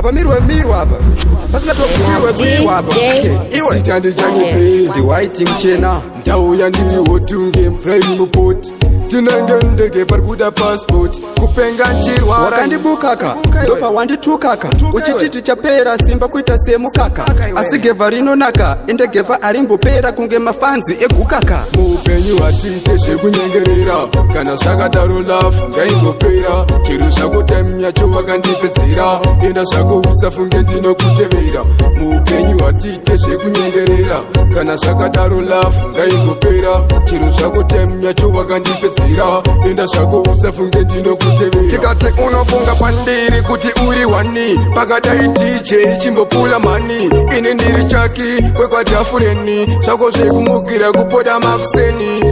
Apa mirwe mirwa apa. Pasingatobwirwe bwirwa apa. Iwe Sitande chakupera. Ndi white mchena. Ndauya ndiriwo tunge mvura iri mupoti. Tinenge ndege pari kuda passport. Kupenga nchirwara. Wakandibukaka ndopa wanditukaka uchiti tichapera simba kuita semukaka, asi gevha rinonaka ende gevha arimbopera kunge mafanzi egukaka. Muupenyu hatiite zvekunyengerera, kana zvakadaro love ngaingopera. Chero zvako time yacho wakandipedzera, enda zvako usafunge ndinokutevera. Muupenyu hatiite zvekunyengerera, kana zvakadaro love ngaingopera. Chero zvako time yacho wakandipedzera, enda zvako usafunge ndinokutevera. Tikati unofunga pandiri kuti uri wani, pakadai DJ chimbopula mani. Ini ndiri chaki wekwadhafureni, zvako zvekumukira kupoda makuseni.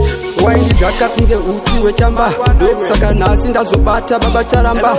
Waindidhaka kunge uchi wechamba, ndosaka nhasi ndazobata baba charamba.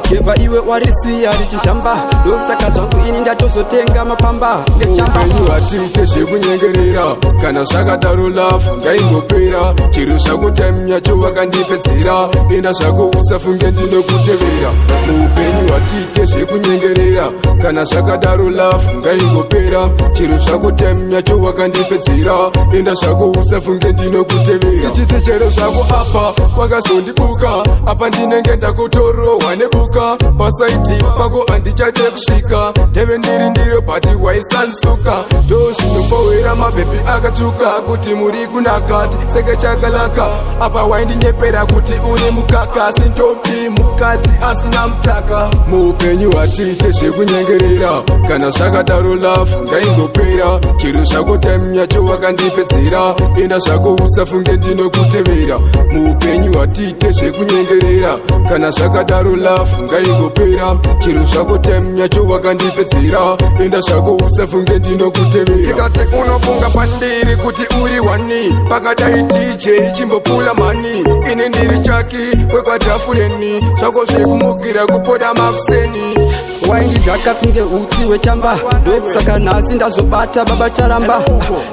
Gevha iwe warisiya richishamba, ndosaka zvangu ini ndatozotenga mapamba nechamba. Upenyu hatiite zvekunyengerera, kana zvakadaro love ngaingopera. Chero zvako time yacho wakandipedzera, enda zvako usafunge ndinokutevera. Muupenyu hatiite zvekunyengerera, kana zvakadaro love ngaingopera. Chero zvako time yacho wakandipedzera, enda zvako usafunge ndinokutevera. Tichiti chero zvako apa wakazondibuka, apa ndinenge ndakutorohwa nebuka. Paside pako handichade kusvika, ndeve ndiri ndiro but waisansuka. Ndo zvinofowera mabhebhi akatsvuka kuti muri kunakati seke chakalaka. Apa waindinyepera kuti uri mukaka, sindoti mukadzi asina mutaka. Muupenyu hatiite zvekunyengerera, kana zvakadaro love ngaingopera. Chero zvako time yacho wakandipedzera, enda zvako usafunge ndinokutevera. Muupenyu hatiite zvekunyengerera, kana zvakadaro love ngaingopera. Chero zvako time yacho wakandipedzera, enda zvako usafunge ndinokutevera. Tikati unofunga pandiri kuti uri wani, pakadai DJ chimbopula mani. Ini ndiri chaki wekwadhafureni, zvako zvekumukira kupoda makuseni. Waindidhaka kunge uchi wechamba, ndosaka nhasi ndazobata baba charamba.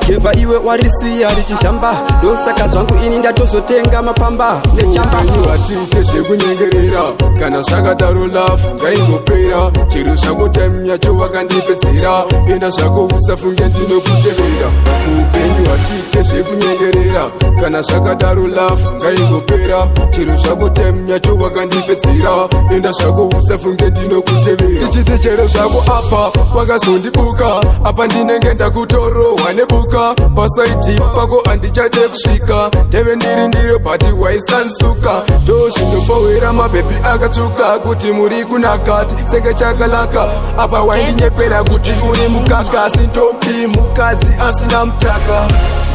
Gevha iwe warisiya richishamba, ndosaka zvangu ini ndatozotenga mapamba nechamba. Upenyu hatiite zvekunyengerera, kana zvakadaro love ngaingopera. Chero zvako time yacho wakandipedzera, enda zvako usafunge ndinokutevera. Muupenyu hatiite zvekunyengerera, kana zvakadaro love ngaingopera. Chero zvako time yacho wakandipedzera, enda zvako usafunge ndinokutevera. Tichiti chero zvako apa wakazondibuka, apa ndinenge ndakutorohwa nebuka. Paside pako handichade kusvika, ndeve ndiri ndiro but waisansuka. Ndo zvinofowera mabhebhi akatsvuka kuti muri kunakati seke chakalaka. Apa waindinyepera kuti uri mukaka, sindoti mukadzi asina mutaka.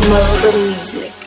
Love the music.